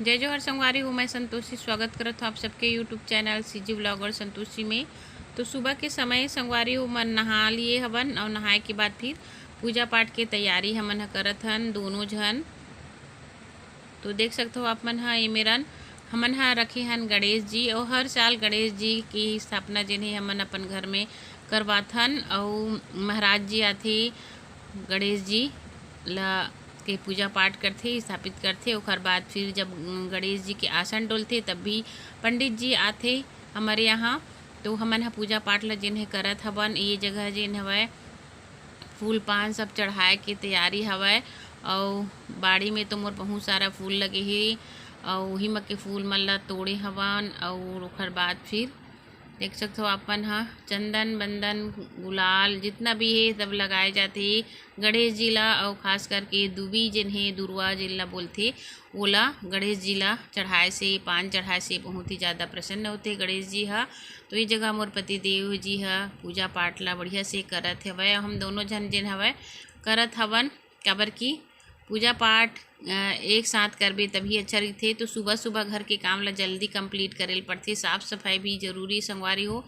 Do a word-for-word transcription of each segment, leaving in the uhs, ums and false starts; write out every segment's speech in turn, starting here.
जय जोहार संगवारी हो, मैं संतोषी स्वागत करत हूँ आप सबके YouTube channel CG vlogger Santoshi में। तो सुबह के समय संगवारी हो मन नहा लिए हवन और नहाए के बाद फिर पूजा पाठ के तैयारी हमन ह करत हन दोनों झन। तो देख सकत हो आप मन ह, ये मेरन हमन ह रखे हन गणेश जी, और हर साल गणेश जी की स्थापना जेन हे हमन अपन घर में करवाथन, और महाराज जी आथे गणेश जी ला के पूजा पाठ करथे, स्थापित करथे। ओकर बाद फिर जब गणेश जी के आसन डोलथे तब भी पंडित जी आथे हमारे यहाँ। तो हमन ह पूजा पाठ ला जेन हे करत हवन, ये जगह जेन हवय फूल पान सब चढ़ाए के तैयारी हवय। अउ बाड़ी में तो मोर बहुत सारा फूल लगे हे, अउ उही म के फूल मन ला तोड़े हवन। अउ ओकर बाद फिर देख सकत हो आप मन ह, चंदन बंदन गुलाल जितना भी हे सब लगाए जाथे गणेश जी ला। अउ खास करके दुबी जेन हे, दुर्वा जेन ला बोलथे, ओला गणेश जी ला चढ़ाए से, पान चढ़ाए से बहुत ही ज़्यादा प्रसन्न होथे गणेश जी ह। तो ये जगह मोर पति देव जी ह पूजा पाठ ला बढ़िया से करत हवय। हम दोनों झन जेन हवय करत हवन, काबर कि पूजा पाठ अ, एक साथ करबे तभी अच्छा रहिथे। तो सुबह सुबह घर के काम ला जल्दी कंप्लीट करे ल पड़थे। साफ सफाई भी जरूरी संगवारी हो,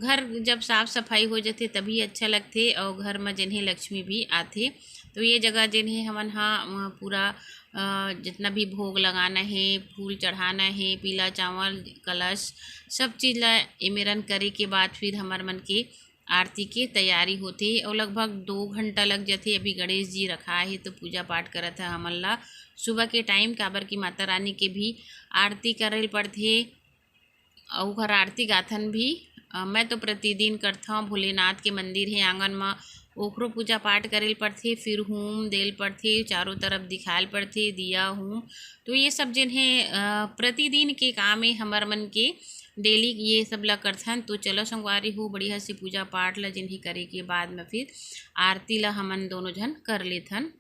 घर जब साफ सफाई हो जाथे तभी अच्छा लगथे और घर में जेन हे लक्ष्मी भी आथे। तो ये जगह जेन हे हमन ह अ, पूरा अ, जितना भी भोग लगाना हे, फूल चढ़ाना हे, पीला चावल, कलश, सब चीज़ ला एमेरन करे के बाद फिर हमर मन के आरती के तैयारी होथे और लगभग दो घंटा लग जाथे। अभी गणेश जी रखा हे तो पूजा पाठ करत ह हमन ला सुबह के टाइम, काबर कि माता रानी के भी आरती करे ल पड़थे। अउ ओकर आरती गाथन भी। अ, मैं तो प्रतिदिन करथौं। भोलेनाथ के मंदिर हे आंगन म, ओकरो पूजा पाठ करे ल पड़थे, फिर हूम दे ल पड़थे, चारों तरफ दिखाए ल पड़थे दिया हूम। तो ये सब जेन हे अ, प्रतिदिन के काम हे हमर मन के, डेली ये सब ला करथन। तो चलो संगवारी हो, बढ़िया से पूजा पाठ ला जेन हे करे के बाद में फिर आरती ला हमन दोनों झन कर लेथन।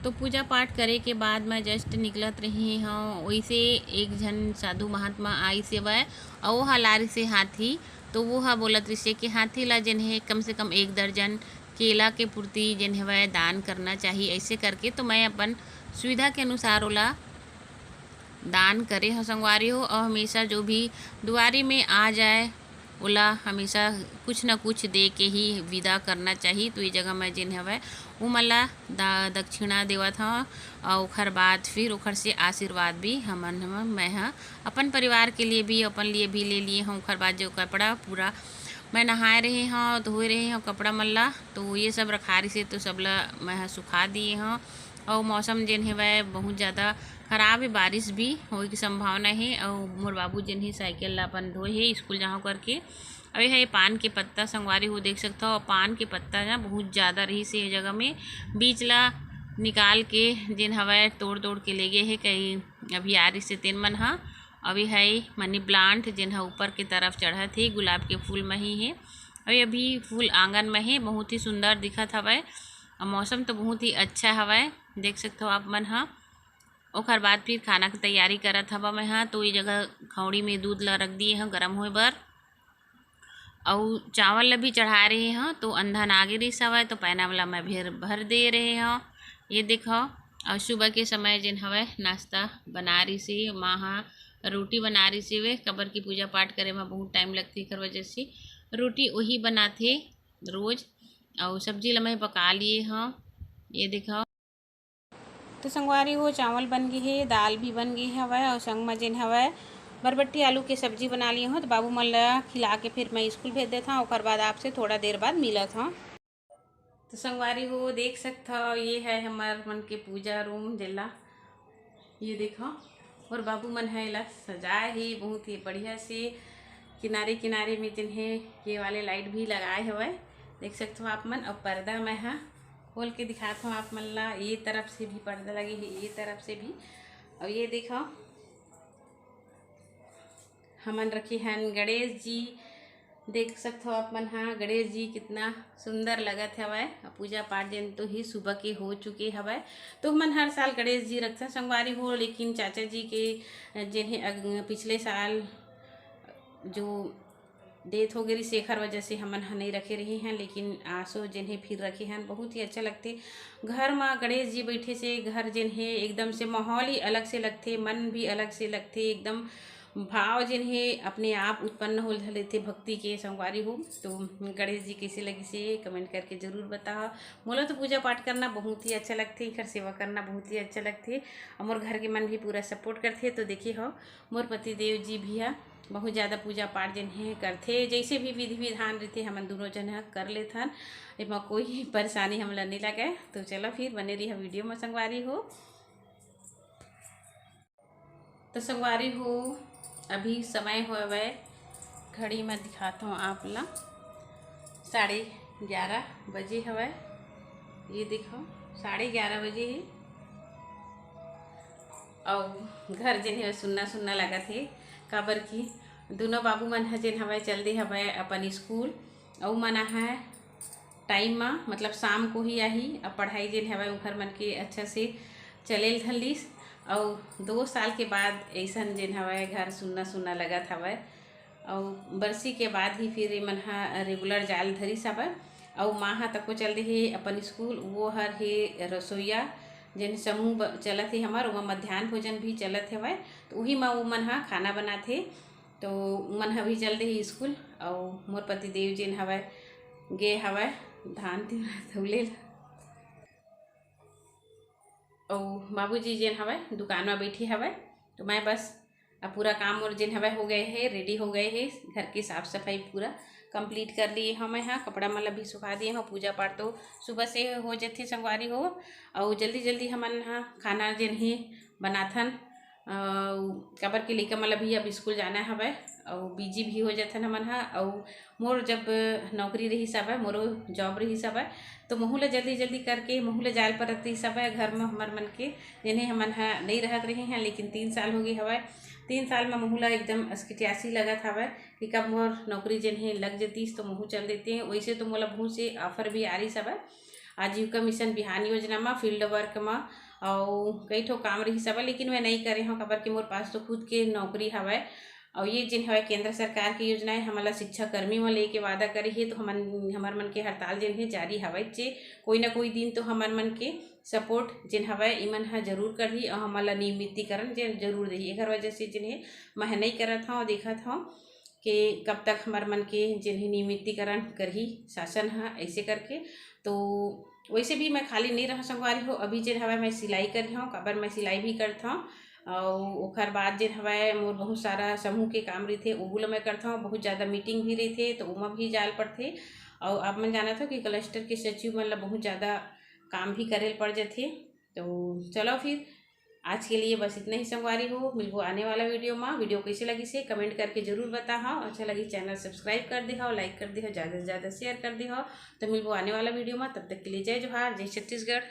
तो पूजा पाठ करे के बाद मैं just निकलत रही हूँ, वैसे एक झन साधु महात्मा आइस हवय, अउ ओह लारिस हे हाथी। तो वो ह बोलत रिहिसे कि हाथी ला जेन हे कम से कम एक दर्जन केला के पूर्ति जेन हवय दान करना चाहिए, ऐसे करके। तो मैं अपन सुविधा के अनुसार ओला दान करे हो संगवारी हो। और हमेशा जो भी दुआरी में आ जाए, ओला हमेशा कुछ न कुछ दे के ही विदा करना चाहिए। तो ये जगह मैं जेन हवय, वो मन ला दा-, दक्षिणा देवत हव, और ओखर बाद फिर ओखर से आशीर्वाद भी हमन, हम, मैं ह अपन परिवार के लिए भी, अपन लिए भी ले लिए हूँ। ओखर बाद जो कपड़ा पूरा मैं नहाए रहे हूँ, धोए रहे हूँ कपड़ा मन ला, तो ये सब रखा रिहिसे, तो सब ला मैं ह सुखा दिए हूँ। और मौसम जेन हेवय बहुत ज़्यादा खराब है, बारिश भी होए की संभावना है। और मोर बाबू जेन हे साइकिल ला अपन धोए हे स्कूल जाहूँ करके। अउ ये है पान के पत्ता संगवारी हो देख सकत हो, पान के पत्ता ना बहुत ज़्यादा रहिसे ये जगह में, बीच ला निकाल के जेन हवय तोड़ तोड़ के ले गे हे, कई अभी आ रिहिसे तेन मन ह। अउ ये है मनी प्लांट जेन ह ऊपर के तरफ चढ़त हे, गुलाब के फूल म ही हे। अउ अभी फूल आंगन म हे, बहुत ही सुंदर दिखत हवय। अउ मौसम तो बहुत ही अच्छा हवय, देख सकत हो आप मन ह। ओखर बाद फिर खाना के तैयारी करत हवा मैं ह। तो ये जगह खौड़ी में दूध ला रख दिए ह गरम होए बर, अउ चावल ला भी चढ़ा रहे ह। तो अंधन आगे रिहिस हवय, तो पैना वाला मैं फिर भर दे रहे ह। ये देखो, अउ सुबह के समय जेन हवय नाश्ता बना रिहिसे, माँ ह रोटी बना रिहिसे वे, काबर की पूजा पाठ करे में बहुत टाइम लगथे, एकर वजह से रोटी वही बनाथे रोज। अउ सब्जी ला मैं पका लिए ह। ये देखो, तो संगवारी हो, चावल बन गे हे, दाल भी बन गे हवय, अउ संग म जेन हवय बरबट्टी आलू के सब्जी बना लिए हो। तो बाबू मन ला खिला के फिर मैं स्कूल भेज देत हव, ओकर बाद आपसे थोड़ा देर बाद मिलत हव। तो संगवारी हो, देख सकत हव, ये है हमर मन के पूजा रूम, जेला ये देखो, और बाबू मन है एला सजाए हे बहुत ही बढ़िया से। किनारे किनारे में जेन हे ये वाले लाइट भी लगाए हवय, देख सकत हो आप मन। और पर्दा मैं ह खोल के दिखात हूँ आप मन ला, ये तरफ से भी पर्दा लगे हे, ये तरफ से भी। और ये देखो, हमन रखे हन गणेश जी, देख सकत हो आप मन हा, गणेश जी कितना सुंदर लगत हवय। पूजा पाठ जेन तो ही सुबह के हो चुके हवय, तो हमन हर साल गणेश जी रखथन संगवारी हो, लेकिन चाचा जी के जेन हे अग-, पिछले साल जो death हो गे रिहिस, एखर वजह से हमन ह नइ रखे रहे हैं, लेकिन आसो जेन हे फिर रखे हन। बहुत ही अच्छा लगथे घर म गणेश जी बैठे से, घर जेन हे एकदम से माहौल ही अलग से लगथे, मन भी अलग से लगथे, एकदम भाव जेन हे अपने आप उत्पन्न होल धर लेथे भक्ति के संगवारी हो। तो गणेश जी कइसे लगिस हे comment करके जरूर बताओ। मोला तो पूजा पाठ करना बहुत ही अच्छा लगथे, एकर सेवा करना बहुत ही अच्छा लगथे, और मोर घर के मन भी पूरा support करथे। तो देखे हो, मोर पति देव जी भी ह बहुत ज़्यादा पूजा पाठ जेन हे करथे, जैसे भी विधि विधान रहिथे हमन दोनों जन ह कर लेथन, एमा कोई परेशानी हमला नइ लगे। तो चलो फिर बने रही video म संगवारी हो। तो संगवारी हो, अभी समय होवय, घड़ी में दिखात हूँ आप ला, साढ़े ग्यारह बजे हवय। ये देखो, साढ़े ग्यारह बजे हे, अउ घर जेन हे सुन्ना सुन्ना लगत हे, काबर कि दोनों बाबू मन ह जेन हवय चल दे हवय अपन स्कूल, अउ मन ह टाइम म, मतलब शाम को ही आही। अब पढ़ाई जेन हवय उखर मन के अच्छा से चले ल धर लिस, अउ दो साल के बाद अइसन जेन हवय घर सुन्ना सुन्ना लगत हवय। अउ बरसी के बाद ही फिर एमन ह regular जाल धरिस हवय। अउ माँ ह तको चल दे हे अपन स्कूल, वो हर हे रसोईया, जेन समूह ब-, चलत हे हमर, ओमा मध्यान्ह भोजन भी चलत हवय, तो उही म ओमन ह खाना बनाथे। तो उमन ह भी चल दे हे स्कूल, अउ मोर पति देव जेन हवय गे हवय धान तिवरा तौले ल, अउ बाबूजी जेन हवय दुकान म बैठे हवय। तो मैं बस अब पूरा काम मोर जेन हवय हो गए हे, ready हो गए हे, घर के साफ सफाई पूरा complete कर लिए हवं मैं ह। कपड़ा मन ल भी सुखा दिए हवं। पूजा पाठ तो सुबह से हो जथे संगवारी हो, अउ जल्दी जल्दी हमन ह खाना जेन हे बनाथन, अउ काबर के लइका मन ल भी अब स्कूल जाना हवय, अउ busy भी हो जथन हमन ह। अउ मोर जब नौकरी रहिस हवय, मोरो job रहिस हवय, तो महू ल जल्दी जल्दी करके महू ल जाए ल परत रहिस हवय घर म। हमर मन के जेन हे हमन ह नइ रहत रहे हैं, लेकिन तीन साल हो गे हवय। तीन साल म महू ल एकदम असकिटियासी लगत हवय कि कब मोर नौकरी जेन हे लग जतिस तो महू चल देते हैं। वैसे तो मोला बहुत से offer भी आ रहिस हवय, आजीविका मिशन बिहान योजना म, फील्ड वर्क म, अउ कई ठो काम रहिस हवय, लेकिन मैं नई करे हव, काबर कि मोर पास तो खुद के नौकरी हवय। अउ ये जेन हवय केंद्र सरकार के योजना हे, हमन ला शिक्षा कर्मी म लेके वादा करे हे, तो हमन, हमर मन के हड़ताल जेन हे जारी हवय, जे कोई ना कोई दिन तो हमर मन के सपोर्ट जेन हवय, इमन ह जरूर करही अउ हमन ला नियमितीकरण जेन जरूर देही। एखर वजह से जेन हे मैं ह नई करत हव, देखत हव कि कब तक हमर मन के जेन हे नियमितीकरण करही शासन ह, ऐसे करके। तो वैसे भी मैं खाली नहीं रह संगवारी हो, अभी जेन हवय मैं सिलाई करी हव, काबर मैं सिलाई भी करत हव। अउ ओखर बाद जेन हवय मोर बहुत सारा समूह के काम रहिथे, ओहू ल मैं करत हव। बहुत ज़्यादा मीटिंग भी रहिथे, तो ओमा भी जाल पड़थे। अउ आप मन जानत हो कि क्लस्टर के सचिव मन ल बहुत ज़्यादा काम भी करे ल पड़ जाथे। तो चलो फिर आज के लिए बस इतना ही संगवारी हो, मिलबो आने वाला वीडियो मा। वीडियो कैसे लगिस हे कमेंट करके जरूर बताहव, अच्छा लगिस चैनल सब्सक्राइब कर देहव, लाइक कर देहव, ज़्यादा से ज़्यादा शेयर कर देहव। तो मिलबो आने वाला वीडियो मा, तब तक के लिए जय जोहार, जय छत्तीसगढ़।